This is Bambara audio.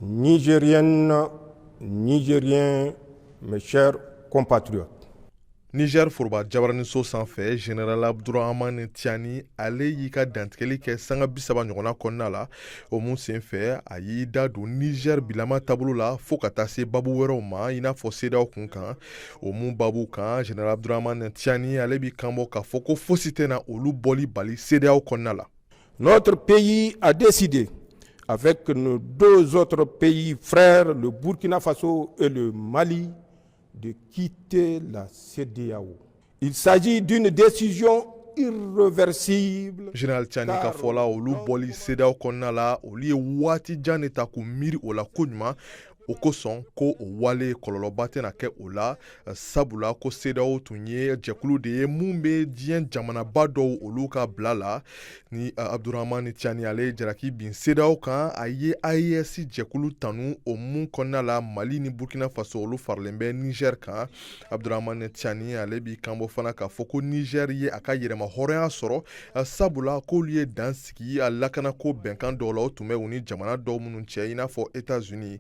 Nigériennes, Nigériens, mes chers compatriotes. Niger foroba jabaraniso sanfɛ, Général Abdurahamani Tiani, ale y'i ka dantigɛli kɛ sanga 30 ɲɔgɔnna kɔnɔna la. O mun senfɛ, a y'i da don Niger bilama taabolo la, fo ka taa se babu wɛrɛw ma, i n'a fɔ CEDEAO kun kan. O mun babu kan, Général Abdurahamani Tiani, ale b'i kanbɔ k'a fɔ ko fosi tɛna olu bɔli bali CEDEAO kɔnɔna la. Notre pays a décidé, avec nos deux autres pays frères, le Burkina Faso et le Mali, de quitter la CEDEAO. Il s'agit d'une décision irréversible. Général Tiani ka fɔ la, olu bɔli CEDEAO kɔnɔna la, olu ye waati jan de ta k'u miiri o la koɲuman. O kosɔn ko o wale kɔlɔlɔba tɛna kɛ o la, sabula ko CEDEAO tun ye jɛkulu de ye mun bɛ diɲɛ jamanaba dɔw olu ka bila la. Ni Abdurahamani Tiani, ale ye jalaki bin CEDEAO kan, a ye AES jɛkulu tanu, o mun kɔnɔna la Mali ni Burkina Faso, olu faralen bɛ Niger kan. Abdurahamani Tiani, ale b'i kanbɔ fana k'a fɔ ko Niger ye a ka yɛrɛma hɔrɔnya sɔrɔ, sabula k'olu ye dan sigi a lakanako bɛnkan dɔw la, o tun bɛ u ni jamana dɔw minnu cɛ, i n'a fɔ États-Unis.